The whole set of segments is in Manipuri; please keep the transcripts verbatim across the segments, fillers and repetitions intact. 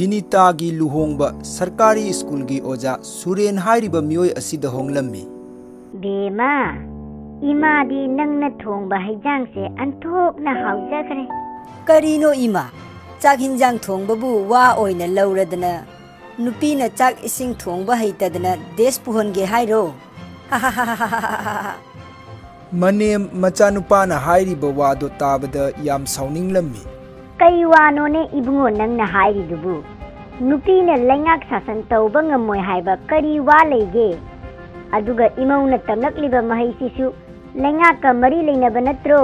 ꯕꯤꯅꯤꯇꯥꯒꯤ ꯂꯨꯍꯣꯡꯕ ꯁꯔꯀꯥꯔꯤ ꯁ꯭ꯀꯨꯜꯒꯤ ꯑꯣꯖꯥ ꯁꯨꯔꯦꯟ ꯍꯥꯏꯔꯤꯕ ꯃꯤꯑꯣꯏ ꯑꯁꯤꯗ ꯍꯣꯡꯂꯝꯃꯤ꯫ ꯕꯦꯃꯥ, ꯏꯃꯥꯗꯤ ꯅꯪꯅ ꯊꯣꯡꯕ ꯍꯩꯖꯥꯡꯁꯦ ꯑꯟꯊꯣꯛꯅ ꯍꯥꯎꯖꯈ꯭ꯔꯦ꯫ ꯀꯔꯤꯅꯣ ꯏꯃꯥ? ꯆꯥꯛ ꯍꯤꯟꯖꯥꯡ ꯊꯣꯡꯕꯕꯨ ꯋꯥ ꯑꯣꯏꯅ ꯂꯧꯔꯗꯅ ꯅꯨꯄꯤꯅ ꯆꯥꯛ ꯏꯁꯤꯡ ꯊꯣꯡꯕ ꯍꯩꯇꯗꯅ ꯗꯦꯁ ꯄꯨꯍꯟꯒꯦ ꯍꯥꯏꯔꯣ? ꯃꯅꯦꯝ, ꯃꯆꯥꯅꯨꯄꯥꯅ ꯍꯥꯏꯔꯤꯕ ꯋꯥꯗꯣ ꯇꯥꯕꯗ ꯌꯥꯝ ꯁꯥꯎꯅꯤꯡꯂꯝꯃꯤ꯫ ꯀꯩ ꯋꯥꯅꯣꯅꯦ ꯏꯕꯨꯡꯉꯣ ꯅꯪꯅ ꯍꯥꯏꯔꯤꯗꯨꯕꯨ? ꯅꯨꯄꯤꯅ ꯂꯩꯉꯥꯛ ꯁꯥꯁꯟ ꯇꯧꯕ ꯉꯝꯃꯣꯏ ꯍꯥꯏꯕ ꯀꯔꯤ ꯋꯥ ꯂꯩꯒꯦ? ꯑꯗꯨꯒ ꯏꯃꯧꯅ ꯇꯝꯂꯛꯂꯤꯕ ꯃꯍꯩꯁꯤꯁꯨ ꯂꯩꯉꯥꯛꯀ ꯃꯔꯤ ꯂꯩꯅꯕ ꯅꯠꯇ꯭ꯔꯣ?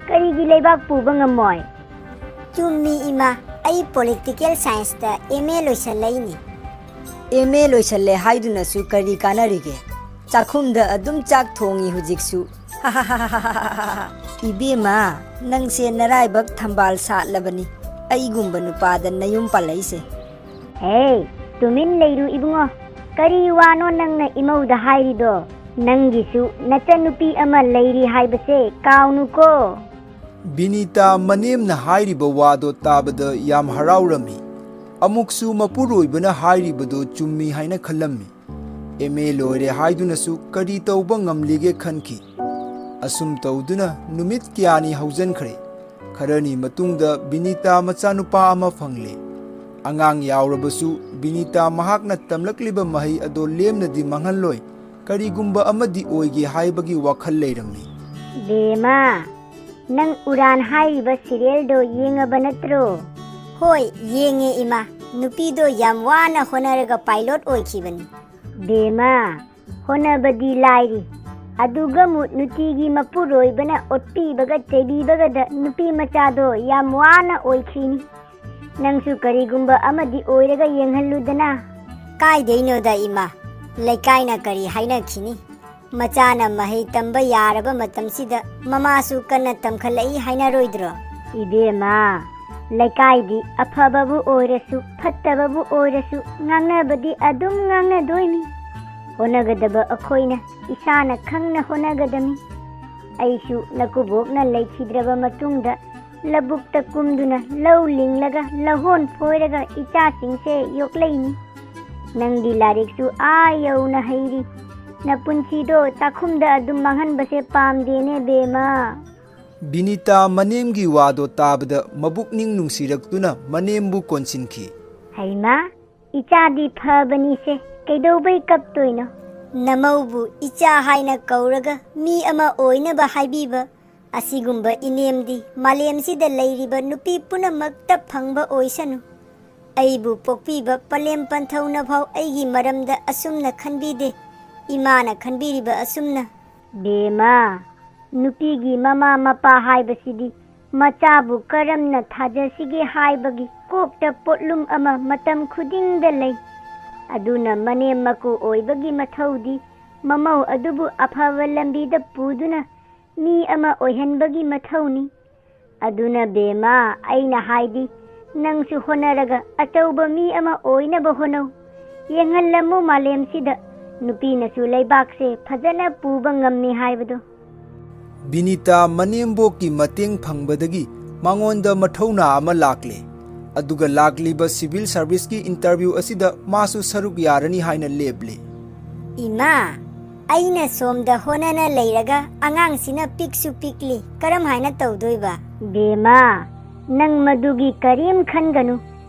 ꯀꯔꯤꯒꯤ ꯂꯩꯕꯥꯛ ꯄꯨꯕ ꯉꯝꯃꯣꯏ? ꯆꯨꯝꯃꯤ ꯏꯃꯥ, ꯑꯩ ꯄꯣꯂꯤꯇꯤꯀꯦꯜ ꯁꯥꯏꯟꯁꯇ ꯑꯦꯝ ꯑꯦ ꯂꯣꯏꯁꯜꯂꯛꯏꯅꯤ꯫ ꯑꯦꯝ ꯑꯦ ꯂꯣꯏꯁꯜꯂꯦ ꯍꯥꯏꯗꯨꯅꯁꯨ ꯀꯔꯤ ꯀꯥꯟꯅꯔꯤꯒꯦ? ꯆꯥꯛꯈꯨꯝꯗ ꯑꯗꯨꯝ ꯆꯥꯛ ꯊꯣꯡꯉꯤ ꯍꯧꯖꯤꯛꯁꯨ꯫ ꯏꯕꯦꯝꯃ, ꯅꯪꯁꯦ ꯅꯔꯥꯏꯕꯛ ꯊꯝꯕꯥꯜ ꯁꯥꯠꯂꯕꯅꯤ, ꯑꯩꯒꯨꯝꯕ ꯅꯨꯄꯥꯗ ꯅꯌꯨꯝ ꯄꯥꯜꯂꯛꯏꯁꯦ꯫ ꯍꯦ, ꯇꯨꯃꯤꯟ ꯂꯩꯔꯨ ꯏꯕꯨꯡꯉꯣ꯫ ꯀꯔꯤ ꯋꯥꯅꯣ ꯅꯪꯅ ꯏꯃꯧꯗ ꯍꯥꯏꯔꯤꯗꯣ? ꯅꯪꯒꯤꯁꯨ ꯅꯆꯟꯅꯨꯄꯤ ꯑꯃ ꯂꯩꯔꯤ ꯍꯥꯏꯕꯁꯦ ꯀꯥꯎꯅꯨꯀꯣ꯫ ꯕꯤꯅꯤꯇꯥ ꯃꯅꯦꯝꯅ ꯍꯥꯏꯔꯤꯕ ꯋꯥꯗꯣ ꯇꯥꯕꯗ ꯌꯥꯝ ꯍꯔꯥꯎꯔꯝꯃꯤ꯫ ꯑꯃꯨꯛꯁꯨ ꯃꯄꯨꯔꯣꯏꯕꯅ ꯍꯥꯏꯔꯤꯕꯗꯣ ꯆꯨꯝꯃꯤ ꯍꯥꯏꯅ ꯈꯜꯂꯝꯃꯤ꯫ ꯑꯦꯝ ꯑꯦ ꯂꯣꯏꯔꯦ ꯍꯥꯏꯗꯨꯅꯁꯨ ꯀꯔꯤ ꯇꯧꯕ ꯉꯝꯂꯤꯒꯦ ꯈꯟꯈꯤ꯫ ꯑꯁꯨꯝ ꯇꯧꯗꯨꯅ ꯅꯨꯃꯤꯠ ꯀꯌꯥꯅꯤ ꯍꯧꯖꯟꯈ꯭ꯔꯦ꯫ ꯈꯔꯅꯤ ꯃꯇꯨꯡꯗ ꯕꯤꯅꯤꯇꯥ ꯃꯆꯥꯅꯨꯄꯥ ꯑꯃ ꯐꯪꯂꯦ꯫ ꯑꯉꯥꯡ ꯌꯥꯎꯔꯕꯁꯨ ꯕꯤꯅꯤꯇꯥ ꯃꯍꯥꯛꯅ ꯇꯝꯂꯛꯂꯤꯕ ꯃꯍꯩ ꯑꯗꯣ ꯂꯦꯝꯅꯗꯤ ꯃꯥꯡꯍꯜꯂꯣꯏ, ꯀꯔꯤꯒꯨꯝꯕ ꯑꯃꯗꯤ ꯑꯣꯏꯒꯦ ꯍꯥꯏꯕꯒꯤ ꯋꯥꯈꯜ ꯂꯩꯔꯝꯃꯤ꯫ ꯕꯦꯃꯥ, ꯅꯪ ꯎꯔꯥꯟ ꯍꯥꯏꯔꯤꯕ ꯁꯤꯔꯤꯌꯦꯜꯗꯣ ꯌꯦꯡꯉꯕ ꯅꯠꯇ꯭ꯔꯣ? ꯍꯣꯏ, ꯌꯦꯡꯉꯦ ꯏꯃꯥ꯫ ꯅꯨꯄꯤꯗꯣ ꯌꯥꯝ ꯋꯥꯅ ꯍꯣꯠꯅꯔꯒ ꯄꯥꯏꯂꯣꯠ ꯑꯣꯏꯈꯤꯕꯅꯤ꯫ ꯕꯦꯃꯥ, ꯍꯣꯠꯅꯕꯗꯤ ꯂꯥꯏꯔꯤ, ꯑꯗꯨꯒ ꯑꯃꯨꯛ ꯅꯨꯡꯇꯤꯒꯤ ꯃꯄꯨꯔꯣꯏꯕꯅ ꯑꯣꯠꯄꯤꯕꯒ ꯆꯩꯕꯤꯕꯒꯗ ꯅꯨꯄꯤ ꯃꯆꯥꯗꯣ ꯌꯥꯝ ꯋꯥꯅ ꯑꯣꯏꯈꯤꯅꯤ꯫ ꯅꯪꯁꯨ ꯀꯔꯤꯒꯨꯝꯕ ꯑꯃꯗꯤ ꯑꯣꯏꯔꯒ ꯌꯦꯡꯍꯜꯂꯨꯗꯅ꯫ ꯀꯥꯏꯗꯩꯅꯣꯗ ꯏꯃꯥ, ꯂꯩꯀꯥꯏꯅ ꯀꯔꯤ ꯍꯥꯏꯅꯈꯤꯅꯤ? ꯃꯆꯥꯅ ꯃꯍꯩ ꯇꯝꯕ ꯌꯥꯔꯕ ꯃꯇꯝꯁꯤꯗ ꯃꯃꯥꯁꯨ ꯀꯟꯅ ꯇꯝꯈꯠꯂꯛꯏ ꯍꯥꯏꯅꯔꯣꯏꯗ꯭ꯔꯣ? ꯏꯕꯦꯝꯃ, ꯂꯩꯀꯥꯏꯗꯤ ꯑꯐꯕꯕꯨ ꯑꯣꯏꯔꯁꯨ ꯐꯠꯇꯕꯕꯨ ꯑꯣꯏꯔꯁꯨ ꯉꯥꯡꯅꯕꯗꯤ ꯑꯗꯨꯝ ꯉꯥꯡꯅꯗꯣꯏꯅꯤ꯫ ꯍꯣꯠꯅꯒꯗꯕ ꯑꯩꯈꯣꯏꯅ ꯏꯁꯥꯅ ꯈꯪꯅ ꯍꯣꯠꯅꯒꯗꯕꯅꯤ꯫ ꯑꯩꯁꯨ ꯅꯀꯨꯕꯣꯛꯅ ꯂꯩꯈꯤꯗ꯭ꯔꯕ ꯃꯇꯨꯡꯗ ꯂꯧꯕꯨꯛꯇ ꯀꯨꯝꯗꯨꯅ ꯂꯧ ꯂꯤꯡꯂꯒ ꯂꯧꯍꯣꯟ ꯐꯣꯏꯔꯒ ꯏꯆꯥꯁꯤꯡꯁꯦ ꯌꯣꯛꯂꯛꯏꯅꯤ꯫ ꯅꯪꯗꯤ ꯂꯥꯏꯔꯤꯛꯁꯨ ꯑꯥ ꯌꯧꯅ ꯍꯩꯔꯤ꯫ ꯅꯄꯨꯟꯁꯤꯗꯣ ꯆꯥꯛꯈꯨꯝꯗ ꯑꯗꯨꯝ ꯃꯥꯡꯍꯟꯕꯁꯦ ꯄꯥꯝꯗꯦꯅꯦ ꯕꯦꯝꯃ꯫ ꯕꯤꯅꯤꯇꯥ ꯃꯅꯦꯝꯒꯤ ꯋꯥꯗꯣ ꯇꯥꯕꯗ ꯃꯕꯨꯛꯅꯤꯡ ꯅꯨꯡꯁꯤꯔꯛꯇꯨꯅ ꯃꯅꯦꯝꯕꯨ ꯀꯣꯟꯁꯤꯟꯈꯤ꯫ ꯍꯩꯃꯥ, ꯏꯆꯥꯗꯤ ꯐꯕꯅꯤꯁꯦ, ꯀꯩꯗꯧꯕꯩ ꯀꯞꯇꯣꯏꯅꯣ? ꯅꯃꯧꯕꯨ ꯏꯆꯥ ꯍꯥꯏꯅ ꯀꯧꯔꯒ ꯃꯤ ꯑꯃ ꯑꯣꯏꯅꯕ ꯍꯥꯏꯕꯤꯕ ꯑꯁꯤꯒꯨꯝꯕ ꯏꯅꯦꯝꯗꯤ ꯃꯥꯂꯦꯝꯁꯤꯗ ꯂꯩꯔꯤꯕ ꯅꯨꯄꯤ ꯄꯨꯝꯅꯃꯛꯇ ꯐꯪꯕ ꯑꯣꯏꯁꯅꯨ꯫ ꯑꯩꯕꯨ ꯄꯣꯛꯄꯤꯕ ꯄꯂꯦꯝ ꯄꯟꯊꯧꯅꯐꯥꯎ ꯑꯩꯒꯤ ꯃꯔꯝꯗ ꯑꯁꯨꯝꯅ ꯈꯟꯕꯤꯗꯦ, ꯏꯃꯥꯅ ꯈꯟꯕꯤꯔꯤꯕ ꯑꯁꯨꯝꯅ꯫ ꯕꯦꯝꯃ, ꯅꯨꯄꯤꯒꯤ ꯃꯃꯥ ꯃꯄꯥ ꯍꯥꯏꯕꯁꯤꯗꯤ ꯃꯆꯥꯕꯨ ꯀꯔꯝꯅ ꯊꯥꯖꯁꯤꯒꯦ ꯍꯥꯏꯕꯒꯤ ꯀꯣꯛꯇ ꯄꯣꯠꯂꯨꯝ ꯑꯃ ꯃꯇꯝ ꯈꯨꯗꯤꯡꯗ ꯂꯩ꯫ ꯑꯗꯨꯅ ꯃꯅꯦꯝ ꯃꯀꯨ ꯑꯣꯏꯕꯒꯤ ꯃꯊꯧꯗꯤ ꯃꯃꯧ ꯑꯗꯨꯕꯨ ꯑꯐꯕ ꯂꯝꯕꯤꯗ ꯄꯨꯗꯨꯅ ꯃꯤ ꯑꯃ ꯑꯣꯏꯍꯟꯕꯒꯤ ꯃꯊꯧꯅꯤ꯫ ꯑꯗꯨꯅ ꯕꯦꯝꯃ, ꯑꯩꯅ ꯍꯥꯏꯗꯤ, ꯅꯪꯁꯨ ꯍꯣꯠꯅꯔꯒ ꯑꯆꯧꯕ ꯃꯤ ꯑꯃ ꯑꯣꯏꯅꯕ ꯍꯣꯠꯅꯧ꯫ ꯌꯦꯡꯍꯜꯂꯝꯃꯨ ꯃꯥꯂꯦꯝꯁꯤꯗ, ꯅꯨꯄꯤꯅꯁꯨ ꯂꯩꯕꯥꯛꯁꯦ ꯐꯖꯅ ꯄꯨꯕ ꯉꯝꯃꯤ ꯍꯥꯏꯕꯗꯣ꯫ ꯕꯤꯅꯤꯇꯥ ꯃꯅꯦꯝꯕꯣꯛꯀꯤ ꯃꯇꯦꯡ ꯐꯪꯕꯗꯒꯤ ꯃꯉꯣꯟꯗ ꯃꯊꯧꯅꯥ ꯑꯃ ꯂꯥꯛꯂꯦ꯫ ꯑꯗꯨꯒ ꯂꯥꯛꯂꯤꯕ ꯁꯤꯚꯤꯜ ꯁꯥꯔꯚꯤꯁꯀꯤ ꯏꯟꯇꯔꯚ꯭ꯌꯨ ꯑꯁꯤꯗ ꯃꯥꯁꯨ ꯁꯔꯨꯛ ꯌꯥꯔꯅꯤ ꯍꯥꯏꯅ ꯂꯦꯞꯂꯦ꯫ ꯏꯃꯥ, ꯑꯩꯅ ꯁꯣꯝꯗ ꯍꯣꯠꯅꯅ ꯂꯩꯔꯒ ꯑꯉꯥꯡꯁꯤꯅ ꯄꯤꯛꯁꯨ ꯄꯤꯛꯂꯤ, ꯀꯔꯝ ꯍꯥꯏꯅ ꯇꯧꯗꯣꯏꯕ? ꯕꯦꯝꯃ, ꯅꯪ ꯃꯗꯨꯒꯤ ꯀꯔꯤꯝ ꯈꯟꯒꯅꯨ꯫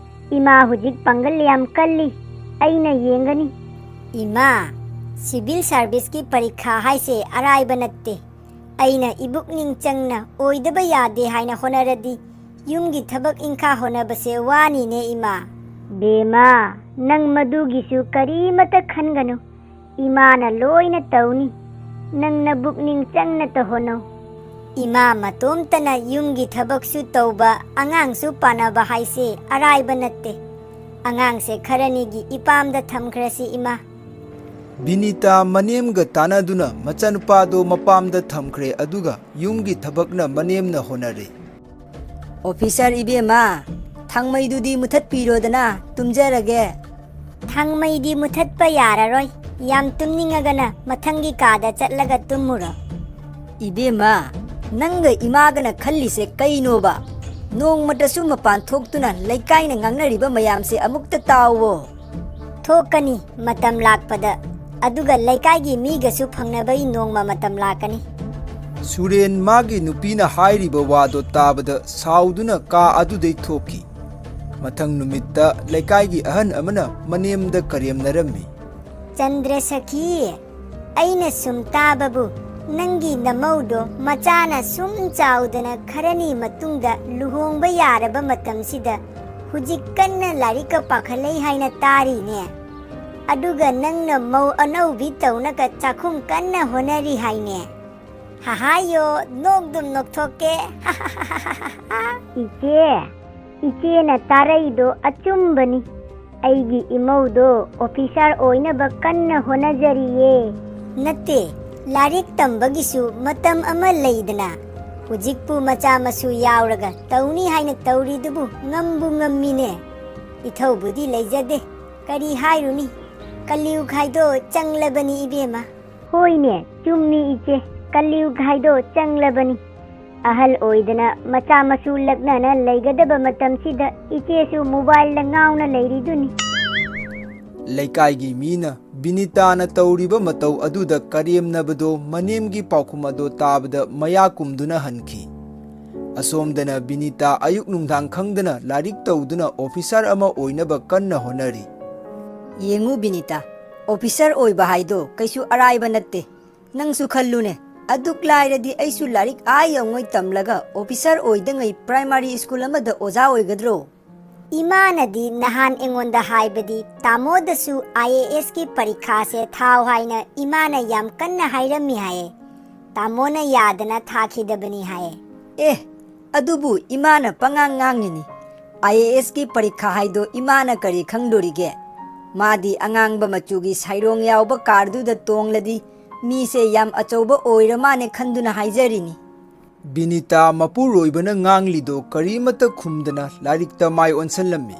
ꯏꯃꯥ ꯍꯧꯖꯤꯛ ꯄꯥꯡꯒꯜ ꯌꯥꯝ ꯀꯜꯂꯤ, ꯑꯩꯅ ꯌꯦꯡꯒꯅꯤ꯫ ꯏꯃꯥ, ꯁꯤꯚꯤꯜ ꯁꯥꯔꯚꯤꯁꯀꯤ ꯄꯔꯤꯈꯥ ꯍꯥꯏꯁꯦ ꯑꯔꯥꯏꯕ ꯅꯠꯇꯦ꯫ ꯑꯩꯅ ꯏꯕꯨꯛꯅꯤꯡ ꯆꯪꯅ ꯑꯣꯏꯗꯕ ꯌꯥꯗꯦ ꯍꯥꯏꯅ ꯍꯣꯠꯅꯔꯗꯤ ꯌꯨꯝꯒꯤ ꯊꯕꯛ ꯏꯪꯈꯥ ꯍꯣꯠꯅꯕꯁꯦ ꯋꯥꯅꯤꯅꯦ ꯏꯃꯥ꯫ ꯕꯦꯝꯃ, ꯅꯪ ꯃꯗꯨꯒꯤꯁꯨ ꯀꯔꯤꯃꯇ ꯈꯟꯒꯅꯨ, ꯏꯃꯥꯅ ꯂꯣꯏꯅ ꯇꯧꯅꯤ꯫ ꯅꯪ ꯅꯕꯨꯛꯅꯤꯡ ꯆꯪꯅ ꯇꯧꯍꯣꯠꯅꯧ꯫ ꯏꯃꯥ ꯃꯇꯣꯝꯇꯅ ꯌꯨꯝꯒꯤ ꯊꯕꯛꯁꯨ ꯇꯧꯕ, ꯑꯉꯥꯡꯁꯨ ꯄꯥꯟꯅꯕ ꯍꯥꯏꯁꯦ ꯑꯔꯥꯏꯕ ꯅꯠꯇꯦ꯫ ꯑꯉꯥꯡꯁꯦ ꯈꯔꯅꯤꯒꯤ ꯏꯄꯥꯝꯗ ꯊꯝꯈ꯭ꯔꯁꯤ ꯏꯃꯥ꯫ ꯕꯤꯅꯤꯇꯥ ꯃꯅꯦꯝꯒ ꯇꯥꯟꯅꯗꯨꯅ ꯃꯆꯥꯅꯨꯄꯥꯗꯣ ꯃꯄꯥꯝꯗ ꯊꯝꯈ꯭ꯔꯦ, ꯑꯗꯨꯒ ꯌꯨꯝꯒꯤ ꯊꯕꯛꯅ ꯃꯅꯦꯝꯅ ꯍꯣꯠꯅꯔꯦ꯫ ꯑꯣꯐꯤꯁꯔ ꯏꯕꯦꯝꯃ, ꯊꯥꯡꯃꯩꯗꯨꯗꯤ ꯃꯨꯊꯠꯄꯤꯔꯣꯗꯅ, ꯇꯨꯝꯖꯔꯒꯦ꯫ ꯊꯥꯡꯃꯩꯗꯤ ꯃꯨꯊꯠꯄ ꯌꯥꯔꯔꯣꯏ꯫ ꯌꯥꯝ ꯇꯨꯝꯅꯤꯡꯉꯒꯅ ꯃꯊꯪꯒꯤ ꯀꯥꯗ ꯆꯠꯂꯒ ꯇꯨꯝꯃꯨꯔꯣ꯫ ꯏꯕꯦꯝꯃ, ꯅꯪꯒ ꯏꯃꯥꯒꯅ ꯈꯜꯂꯤꯁꯦ ꯀꯩꯅꯣꯕ? ꯅꯣꯡꯃꯇꯁꯨ ꯃꯄꯥꯟ ꯊꯣꯛꯇꯨꯅ ꯂꯩꯀꯥꯏꯅ ꯉꯥꯡꯅꯔꯤꯕ ꯃꯌꯥꯝꯁꯦ ꯑꯃꯨꯛꯇ ꯇꯥꯎꯋꯣ꯫ ꯊꯣꯛꯀꯅꯤ, ꯃꯇꯝ ꯂꯥꯛꯄꯗ꯫ ꯑꯗꯨꯒ ꯂꯩꯀꯥꯏꯒꯤ ꯃꯤꯒꯁꯨ ꯐꯪꯅꯕꯒꯤ ꯅꯣꯡꯃ ꯃꯇꯝ ꯂꯥꯛꯀꯅꯤ꯫ ꯁꯨꯔꯦꯟ ꯃꯥꯒꯤ ꯅꯨꯄꯤꯅ ꯍꯥꯏꯔꯤꯕ ꯋꯥꯗꯣ ꯇꯥꯕꯗ ꯁꯥꯎꯗꯨꯅ ꯀꯥ ꯑꯗꯨꯗꯩ ꯊꯣꯛꯈꯤ꯫ ꯃꯊꯪ ꯅꯨꯃꯤꯠꯇ ꯂꯩꯀꯥꯏꯒꯤ ꯑꯍꯟ ꯑꯃꯅ ꯃꯅꯦꯝꯗ ꯀꯔꯦꯝꯅꯔꯝꯃꯤ꯫ ꯆꯟꯗ꯭ꯔꯁꯈꯤ, ꯑꯩꯅ ꯁꯨꯝ ꯇꯥꯕꯕꯨ, ꯅꯪꯒꯤ ꯅꯃꯧꯗꯣ ꯃꯆꯥꯅ ꯁꯨꯝ ꯆꯥꯎꯗꯅ ꯈꯔꯅꯤ ꯃꯇꯨꯡꯗ ꯂꯨꯍꯣꯡꯕ ꯌꯥꯔꯕ ꯃꯇꯝꯁꯤꯗ ꯍꯧꯖꯤꯛ ꯀꯟꯅ ꯂꯥꯏꯔꯤꯛꯀ ꯄꯥꯈꯠꯂꯛꯏ ꯍꯥꯏꯅ ꯇꯥꯔꯤꯅꯦ꯫ ꯑꯗꯨꯒ ꯅꯪꯅ ꯃꯧ ꯑꯅꯧꯕꯤ ꯇꯧꯅꯒ ꯆꯥꯛꯈꯨꯝ ꯀꯟꯅ ꯍꯣꯠꯅꯔꯤ ꯍꯥꯏꯅꯦ꯫ ꯍꯍꯥꯌꯣ, ꯅꯣꯛꯗꯨꯝ ꯅꯣꯛꯊꯣꯛꯀꯦ꯫ ꯏꯆꯦ, ꯏꯆꯦꯅ ꯇꯥꯔꯛꯏꯗꯣ ꯑꯆꯨꯝꯕꯅꯤ꯫ ꯑꯩꯒꯤ ꯏꯃꯧꯗꯣ ꯑꯣꯐꯤꯁꯥꯔ ꯑꯣꯏꯅꯕ ꯀꯟꯅ ꯍꯣꯠꯅꯖꯔꯤꯌꯦ꯫ ꯅꯠꯇꯦ, ꯂꯥꯏꯔꯤꯛ ꯇꯝꯕꯒꯤꯁꯨ ꯃꯇꯝ ꯑꯃ ꯂꯩꯗꯅ꯫ ꯍꯧꯖꯤꯛꯄꯨ ꯃꯆꯥ ꯃꯁꯨ ꯌꯥꯎꯔꯒ ꯇꯧꯅꯤ ꯍꯥꯏꯅ ꯇꯧꯔꯤꯗꯨꯕꯨ ꯉꯝꯕꯨ ꯉꯝꯃꯤꯅꯦ꯫ ꯏꯊꯧꯕꯨꯗꯤ ꯂꯩꯖꯗꯦ, ꯀꯔꯤ ꯍꯥꯏꯔꯨꯅꯤ? ꯀꯂꯤꯌꯨꯒ ꯍꯥꯏꯗꯣ ꯆꯪꯂꯕꯅꯤ ꯏꯕꯦꯝꯃ꯫ ꯍꯣꯏꯅꯦ, ꯆꯨꯝꯃꯤ ꯏꯆꯦ, ꯀꯂꯤꯌꯨꯒ ꯍꯥꯏꯗꯣ ꯆꯪꯂꯕꯅꯤ꯫ ꯑꯍꯜ ꯑꯣꯏꯗꯅ ꯃꯆꯥ ꯃꯁꯨ ꯂꯛꯅꯅ ꯂꯩꯒꯗꯕ ꯃꯇꯝꯁꯤꯗ ꯏꯆꯦꯁꯨ ꯃꯣꯕꯥꯏꯜꯗ ꯉꯥꯎꯅ ꯂꯩꯔꯤꯗꯨꯅꯤ꯫ ꯂꯩꯀꯥꯏꯒꯤ ꯃꯤꯅ ꯕꯤꯅꯤꯇꯥꯅ ꯇꯧꯔꯤꯕ ꯃꯇꯧ ꯑꯗꯨꯗ ꯀꯔꯦꯝꯅꯕꯗꯣ ꯃꯅꯦꯝꯒꯤ ꯄꯥꯎꯈꯨꯝ ꯑꯗꯣ ꯇꯥꯕꯗ ꯃꯌꯥ ꯀꯨꯝꯗꯨꯅ ꯍꯟꯈꯤ꯫ ꯑꯁꯣꯝꯗꯅ ꯕꯤꯅꯤꯇꯥ ꯑꯌꯨꯛ ꯅꯨꯡꯗꯥꯡ ꯈꯪꯗꯅ ꯂꯥꯏꯔꯤꯛ ꯇꯧꯗꯨꯅ ꯑꯣꯐꯤꯁꯥꯔ ꯑꯃ ꯑꯣꯏꯅꯕ ꯀꯟꯅ ꯍꯣꯠꯅꯔꯤ꯫ ꯌꯦꯡꯉꯨ ꯕꯤꯅꯤꯇꯥ, ꯑꯣꯐꯤꯁꯥꯔ ꯑꯣꯏꯕ ꯍꯥꯏꯗꯣ ꯀꯩꯁꯨ ꯑꯔꯥꯏꯕ ꯅꯠꯇꯦ꯫ ꯅꯪꯁꯨ ꯈꯜꯂꯨꯅꯦ, ꯑꯗꯨꯛ ꯂꯥꯏꯔꯗꯤ ꯑꯩꯁꯨ ꯂꯥꯏꯔꯤꯛ ꯑꯥ ꯌꯧꯉꯩ ꯇꯝꯂꯒ ꯑꯣꯐꯤꯁꯥꯔ ꯑꯣꯏꯗꯉꯩ ꯄ꯭ꯔꯥꯏꯃꯥꯔꯤ ꯁ꯭ꯀꯨꯜ ꯑꯃꯗ ꯑꯣꯖꯥ ꯑꯣꯏꯒꯗ꯭ꯔꯣ? ꯏꯃꯥꯅꯗꯤ ꯅꯍꯥꯟ ꯑꯩꯉꯣꯟꯗ ꯍꯥꯏꯕꯗꯤ ꯇꯥꯃꯣꯗꯁꯨ ꯑꯥꯏ ꯑꯦ ꯑꯦꯁꯀꯤ ꯄꯔꯤꯈꯥꯁꯦ ꯊꯥꯎ ꯍꯥꯏꯅ ꯏꯃꯥꯅ ꯌꯥꯝ ꯀꯟꯅ ꯍꯥꯏꯔꯝꯃꯤ ꯍꯥꯏꯌꯦ꯫ ꯇꯥꯃꯣꯅ ꯌꯥꯗꯅ ꯊꯥꯈꯤꯗꯕꯅꯤ ꯍꯥꯏꯌꯦ꯫ ꯑꯦ, ꯑꯗꯨꯕꯨ ꯏꯃꯥꯅ ꯄꯉꯥꯡ ꯉꯥꯡꯉꯤꯅꯤ꯫ ꯑꯥꯏ ꯑꯦ ꯑꯦꯁꯀꯤ ꯄꯔꯤꯈꯥ ꯍꯥꯏꯗꯣ ꯏꯃꯥꯅ ꯀꯔꯤ ꯈꯪꯗꯣꯔꯤꯒꯦ? ꯃꯥꯗꯤ ꯑꯉꯥꯡꯕ ꯃꯆꯨꯒꯤ ꯁꯥꯏꯔꯣꯡ ꯌꯥꯎꯕ ꯀꯥꯔꯗꯨꯗ ꯇꯣꯡꯂꯗꯤ ꯃꯤꯁꯦ ꯌꯥꯝ ꯑꯆꯧꯕ ꯑꯣꯏꯔ ꯃꯥꯅꯦ ꯈꯟꯗꯨꯅ ꯍꯥꯏꯖꯔꯤꯅꯤ꯫ ꯕꯤꯅꯤꯇꯥ ꯃꯄꯨꯔꯣꯏꯕꯅ ꯉꯥꯡꯂꯤꯗꯣ ꯀꯔꯤꯃꯠꯇ ꯈꯨꯝꯗꯅ ꯂꯥꯏꯔꯤꯛꯇ ꯃꯥꯏ ꯑꯣꯟꯁꯤꯜꯂꯝꯃꯤ꯫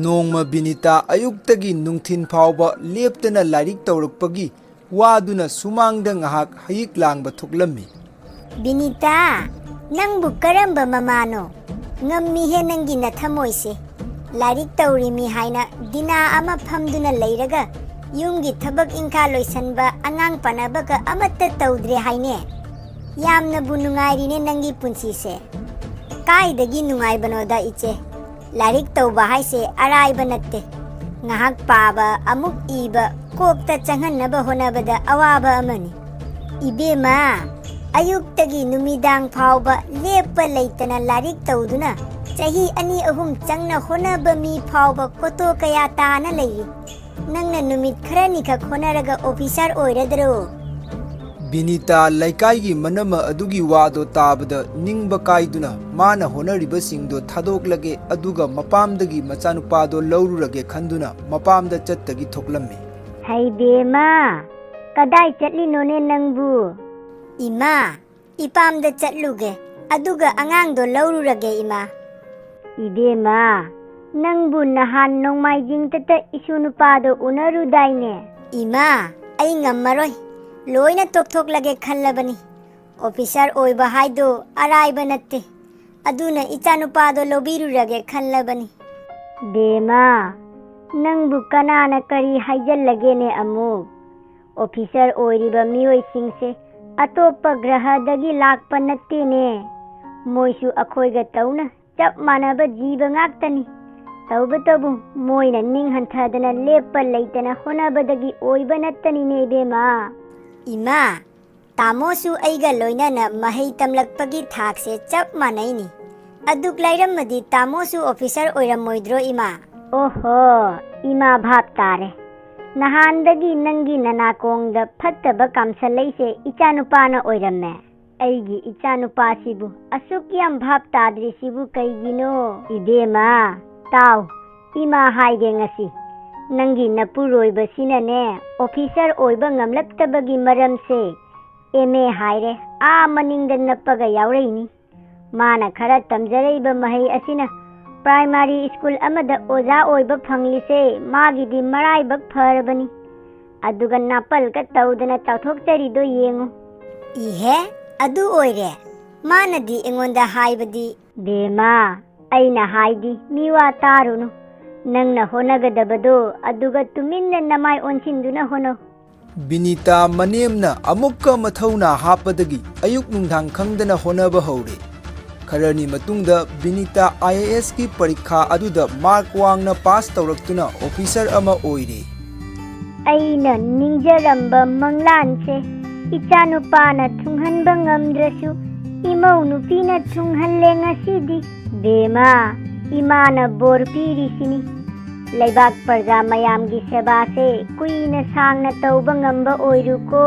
ꯅꯣꯡꯃ ꯕꯤꯅꯤꯇꯥ ꯑꯌꯨꯛꯇꯒꯤ ꯅꯨꯡꯊꯤꯟ ꯐꯥꯎꯕ ꯂꯦꯞꯇꯅ ꯂꯥꯏꯔꯤꯛ ꯇꯧꯔꯛꯄꯒꯤ ꯋꯥꯗꯨꯅ ꯁꯨꯃꯥꯡꯗ ꯉꯥꯏꯍꯥꯛ ꯍꯌꯤꯛ ꯂꯥꯡꯕ ꯊꯣꯛꯂꯝꯃꯤ꯫ ꯕꯤꯅꯤꯇꯥ, ꯅꯪꯕꯨ ꯀꯔꯝꯕ ꯃꯃꯥꯅꯣ? ꯉꯝꯃꯤꯍꯦ ꯅꯪꯒꯤ ꯅꯊꯃꯣꯏꯁꯦ꯫ ꯂꯥꯏꯔꯤꯛ ꯇꯧꯔꯤꯃꯤ ꯍꯥꯏꯅ ꯗꯤꯅꯥ ꯑꯃ ꯐꯝꯗꯨꯅ ꯂꯩꯔꯒ ꯌꯨꯝꯒꯤ ꯊꯕꯛ ꯏꯪꯈꯥ ꯂꯣꯏꯁꯟꯕ, ꯑꯉꯥꯡ ꯄꯥꯅꯕꯒ ꯑꯃꯠꯇ ꯇꯧꯗ꯭ꯔꯦ ꯍꯥꯏꯅꯦ꯫ ꯌꯥꯝꯅꯕꯨ ꯅꯨꯡꯉꯥꯏꯔꯤꯅꯦ ꯅꯪꯒꯤ ꯄꯨꯟꯁꯤꯁꯦ꯫ ꯀꯥꯏꯗꯒꯤ ꯅꯨꯡꯉꯥꯏꯕꯅꯣꯗ ꯏꯆꯦ? ꯂꯥꯏꯔꯤꯛ ꯇꯧꯕ ꯍꯥꯏꯁꯦ ꯑꯔꯥꯏꯕ ꯅꯠꯇꯦ꯫ ꯉꯥꯏꯍꯥꯛ ꯄꯥꯕ, ꯑꯃꯨꯛ ꯏꯕ, ꯀꯣꯛꯇ ꯆꯪꯍꯟꯅꯕ ꯍꯣꯠꯅꯕꯗ ꯑꯋꯥꯕ ꯑꯃꯅꯤ꯫ ꯏꯕꯦꯝꯃ, ꯑꯌꯨꯛꯇꯒꯤ ꯅꯨꯃꯤꯗꯥꯡ ꯐꯥꯎꯕ ꯂꯦꯞꯄ ꯂꯩꯇꯅ ꯂꯥꯏꯔꯤꯛ ꯇꯧꯗꯨꯅ ꯆꯍꯤ ꯑꯅꯤ ꯑꯍꯨꯝ ꯆꯪꯅ ꯍꯣꯠꯅꯕ ꯃꯤ ꯐꯥꯎꯕ ꯀꯣꯇꯣ ꯀꯌꯥ ꯇꯥꯅ ꯂꯩꯔꯤ꯫ ꯅꯪꯅ ꯅꯨꯃꯤꯠ ꯈꯔꯅꯤꯈꯛ ꯍꯣꯠꯅꯔꯒ ꯑꯣꯐꯤꯁꯥꯔ ꯑꯣꯏꯔꯗ꯭ꯔꯣ? ꯕꯤꯅꯤꯇꯥ ꯂꯩꯀꯥꯏꯒꯤ ꯃꯅꯝꯃ ꯑꯗꯨꯒꯤ ꯋꯥꯗꯣ ꯇꯥꯕꯗ ꯅꯤꯡꯕ ꯀꯥꯏꯗꯨꯅ ꯃꯥꯅ ꯍꯣꯠꯅꯔꯤꯕꯁꯤꯡꯗꯣ ꯊꯥꯗꯣꯛꯂꯒꯦ, ꯑꯗꯨꯒ ꯃꯄꯥꯝꯗꯒꯤ ꯃꯆꯥꯅꯨꯄꯥꯗꯣ ꯂꯧꯔꯨꯔꯒꯦ ꯈꯟꯗꯨꯅ ꯃꯄꯥꯝꯗ ꯆꯠꯇꯒꯤ ꯊꯣꯛꯂꯝꯃꯤ꯫ ꯍꯩꯕꯦꯝꯃ, ꯀꯗꯥꯏ ꯆꯠꯂꯤꯅꯣꯅꯦ ꯅꯪꯕꯨ? ꯏꯃꯥ, ꯏꯄꯥꯝꯗ ꯆꯠꯂꯨꯒꯦ, ꯑꯗꯨꯒ ꯑꯉꯥꯡꯗꯣ ꯂꯧꯔꯨꯔꯒꯦ, ꯏꯃꯥ꯫ ꯏꯕꯦꯝꯃ, ꯅꯪꯕꯨ ꯅꯍꯥꯟ ꯅꯣꯡꯃꯥꯏꯖꯤꯡꯗꯇ ꯏꯁꯨ ꯅꯨꯄꯥꯗꯣ ꯎꯅꯔꯨꯗꯥꯏꯅꯦ? ꯏꯃꯥ, ꯑꯩ ꯉꯝꯃꯔꯣꯏ꯫ ꯂꯣꯏꯅ ꯇꯣꯛꯊꯣꯛꯂꯒꯦ ꯈꯜꯂꯕꯅꯤ꯫ ꯑꯣꯐꯤꯁꯥꯔ ꯑꯣꯏꯕ ꯍꯥꯏꯗꯣ ꯑꯔꯥꯏꯕ ꯅꯠꯇꯦ꯫ ꯑꯗꯨꯅ ꯏꯆꯥꯅꯨꯄꯥꯗꯣ ꯂꯧꯕꯤꯔꯨꯔꯒꯦ ꯈꯜꯂꯕꯅꯤ꯫ ꯕꯦꯝꯃ, ꯅꯪꯕꯨ ꯀꯅꯥꯅ ꯀꯔꯤ ꯍꯥꯏꯖꯜꯂꯒꯦꯅꯦ ꯑꯃꯨꯛ? ꯑꯣꯐꯤꯁꯥꯔ ꯑꯣꯏꯔꯤꯕ ꯃꯤꯑꯣꯏꯁꯤꯡꯁꯦ ꯑꯇꯣꯞꯄ ꯒ꯭ꯔꯍꯗꯒꯤ ꯂꯥꯛꯄ ꯅꯠꯇꯦꯅꯦ꯫ ꯃꯣꯏꯁꯨ ꯑꯩꯈꯣꯏꯒ ꯇꯧꯅ ꯆꯞ ꯃꯥꯟꯅꯕ ꯖꯤꯕ ꯉꯥꯛꯇꯅꯤ꯫ ꯇꯧꯕꯇꯕꯨ ꯃꯣꯏꯅ ꯅꯤꯡ ꯍꯟꯊꯗꯅ ꯂꯦꯞꯄ ꯂꯩꯇꯅ ꯍꯣꯠꯅꯕꯗꯒꯤ ꯑꯣꯏꯕ ꯅꯠꯇꯅꯤꯅꯦ ꯏꯕꯦꯝꯃ꯫ ꯏꯃꯥ, ꯇꯥꯃꯣꯁꯨ ꯑꯩꯒ ꯂꯣꯏꯅꯅ ꯃꯍꯩ ꯇꯝꯂꯛꯄꯒꯤ ꯊꯥꯛꯁꯦ ꯆꯞ ꯃꯥꯟꯅꯩꯅꯤ꯫ ꯑꯗꯨꯛ ꯂꯥꯏꯔꯝꯃꯗꯤ ꯇꯥꯃꯣꯁꯨ ꯑꯣꯐꯤꯁꯥꯔ ꯑꯣꯏꯔꯝꯃꯣꯏꯗ꯭ꯔꯣ ꯏꯃꯥ? ꯑꯣꯍꯣ, ꯏꯃꯥ ꯚꯥꯞ ꯇꯥꯔꯦ꯫ ꯅꯍꯥꯟꯗꯒꯤ ꯅꯪꯒꯤ ꯅꯅꯥꯀꯣꯡꯗ ꯐꯠꯇꯕ ꯀꯥꯝꯁꯜꯂꯩꯁꯦ ꯏꯆꯥꯅꯨꯄꯥꯅ ꯑꯣꯏꯔꯝꯃꯦ꯫ ꯑꯩꯒꯤ ꯏꯆꯥꯅꯨꯄꯥꯁꯤꯕꯨ ꯑꯁꯨꯛ ꯌꯥꯝ ꯚꯥꯞ ꯇꯥꯗ꯭ꯔꯤꯁꯤꯕꯨ ꯀꯩꯒꯤꯅꯣ? ꯏꯕꯦꯝꯃ, ꯇꯥꯎ, ꯏꯃꯥ ꯍꯥꯏꯒꯦ ꯉꯁꯤ꯫ ꯅꯪꯒꯤ ꯅꯄꯨꯔꯣꯏꯕꯁꯤꯅꯅꯦ, ꯑꯣꯐꯤꯁꯥꯔ ꯑꯣꯏꯕ ꯉꯝꯂꯛꯇꯕꯒꯤ ꯃꯔꯝꯁꯦ ꯑꯦꯝ ꯑꯦ ꯍꯥꯏꯔꯦ, ꯑꯥ ꯃꯅꯤꯡꯗ ꯅꯞꯄꯒ ꯌꯥꯎꯔꯛꯏꯅꯤ꯫ ꯃꯥꯅ ꯈꯔ ꯇꯝꯖꯔꯛꯏꯕ ꯃꯍꯩ ꯑꯁꯤꯅ ꯄ꯭ꯔꯥꯏꯃꯥꯔꯤ ꯁ꯭ꯀꯨꯜ ꯑꯃꯗ ꯑꯣꯖꯥ ꯑꯣꯏꯕ ꯐꯪꯂꯤꯁꯦ ꯃꯥꯒꯤꯗꯤ ꯃꯔꯥꯏꯕꯛ ꯐꯔꯕꯅꯤ꯫ ꯑꯗꯨꯒ ꯅꯥꯄꯜꯒ ꯇꯧꯗꯅ ꯆꯥꯎꯊꯣꯛꯆꯔꯤꯗꯣ ꯌꯦꯡꯉꯨ꯫ ꯏꯍꯦ, ꯑꯗꯨ ꯑꯣꯏꯔꯦ꯫ ꯃꯥꯅꯗꯤ ꯑꯩꯉꯣꯟꯗ ꯍꯥꯏꯕꯗꯤ, "ꯕꯦꯃꯥ, ꯑꯩꯅ ꯍꯥꯏꯗꯤ ꯃꯤꯋꯥ ꯇꯥꯔꯨꯅꯨ꯫ ꯅꯪꯅ ꯍꯣꯠꯅꯒꯗꯕꯗꯣ ꯑꯗꯨꯒ ꯇꯨꯃꯤꯟꯅ ꯅꯃꯥꯏ ꯑꯣꯟꯁꯤꯟꯗꯨꯅ ꯍꯣꯠꯅꯧ"꯫ ꯕꯤꯅꯤꯇꯥ ꯃꯅꯦꯝꯅ ꯑꯃꯨꯛꯀ ꯃꯊꯧꯅꯥ ꯍꯥꯞꯄꯗꯒꯤ ꯑꯌꯨꯛ ꯅꯨꯡꯗꯥꯡ ꯈꯪꯗꯅ ꯍꯣꯠꯅꯕ ꯍꯧꯔꯦ꯫ ꯈꯔꯅꯤ ꯃꯇꯨꯡꯗ ꯕꯤꯅꯤꯇꯥ ꯑꯥꯏ ꯑꯦ ꯑꯦꯁꯀꯤ ꯄꯔꯤꯈꯥ ꯑꯗꯨꯗ ꯃꯥꯔꯛ ꯋꯥꯡꯅ ꯄꯥꯁ ꯇꯧꯔꯛꯇꯨꯅ ꯑꯣꯐꯤꯁꯔ ꯑꯃ ꯑꯣꯏꯔꯦ꯫ ꯑꯩꯅ ꯅꯤꯡꯖꯔꯝꯕ ꯃꯪꯂꯥꯟꯁꯦ ꯏꯆꯥꯅꯨꯄꯥꯅ ꯊꯨꯡꯍꯟꯕ ꯉꯝꯗ꯭ꯔꯁꯨ, ꯏꯃꯧ ꯅꯨꯄꯤꯅ ꯊꯨꯡꯍꯜꯂꯦ ꯉꯁꯤꯗꯤ꯫ ꯕꯦꯃꯥ, ꯏꯃꯥꯅ ꯕꯣꯔ ꯄꯤꯔꯤꯁꯤꯅꯤ꯫ ꯂꯩꯕꯥꯛ ꯄ꯭ꯔꯖꯥ ꯃꯌꯥꯝꯒꯤ ꯁꯦꯕꯥꯁꯦ ꯀꯨꯏꯅ ꯁꯥꯡꯅ ꯇꯧꯕ ꯉꯝꯕ ꯑꯣꯏꯔꯨꯀꯣ꯫